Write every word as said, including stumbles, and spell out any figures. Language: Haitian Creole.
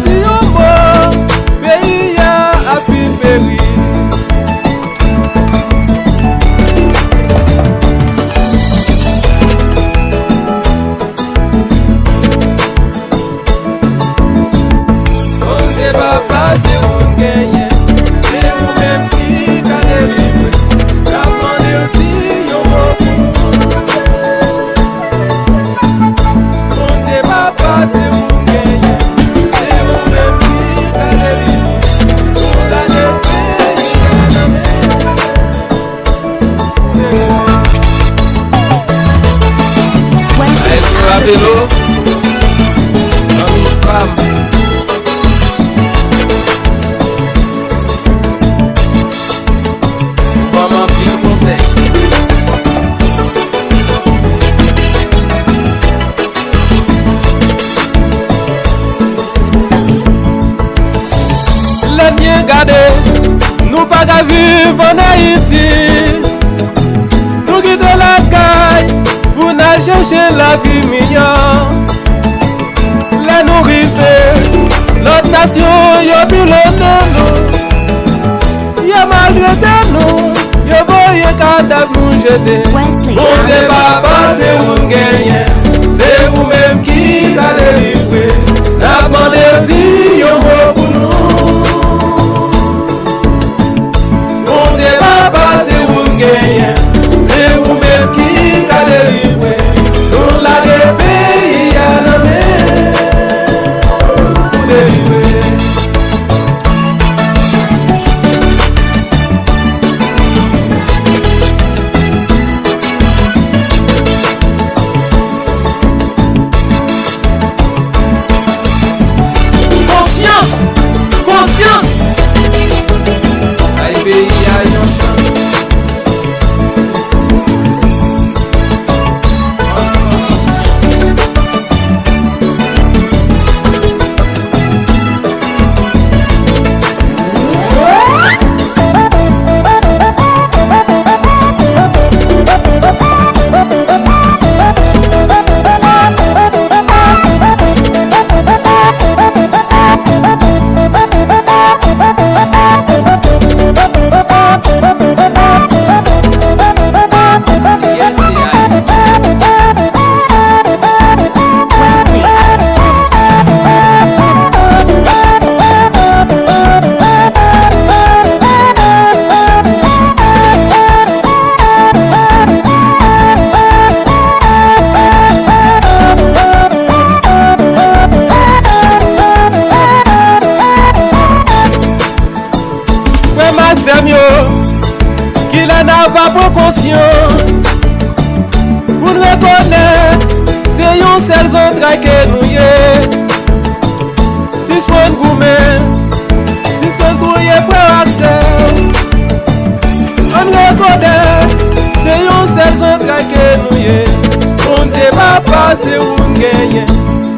Di yon mo, peyi a ap fin peri. Bondye Papa, se ou n genyen, se ou menm ki ka delivre. N ap mande w di yon mo pou nou. Bondye Papa, se ou n genyen, se ou menm ki ka delivre. Nou lage peyi a nan men w. Maestro Avelo, zanmi pa m. Ban m anpil konsèy. Lè byen gade, nou pa ka viv ann Ayiti. Nou kite lakay pou n al chèche lavi miyò. Lè nou rive, lòt nasyon yo pilonnen nou. Yo maltrete nou, yo voye kadav nou jete. Wesley. Bondye Papa, se ou n genyen, se ou menm ki ka delivre. N ap mande w di yon mo pou nou. Bondye Papa, se ou n genyen, se ou menm ki ka delivre. Nou lage peyi a nan men w pou delivre. Konsyans! Konsyans! Bay peyi a yon chans. Frè m ak sè m yo, kilè n a va pran konsyans pou n rekonèt se yon sèl zantray ke nou ye? Sispann goumen, sispann touye frè ak sè. Ann rekonèt se yon sèl zantray ke nou ye. Bondye Papa, se ou n genyen.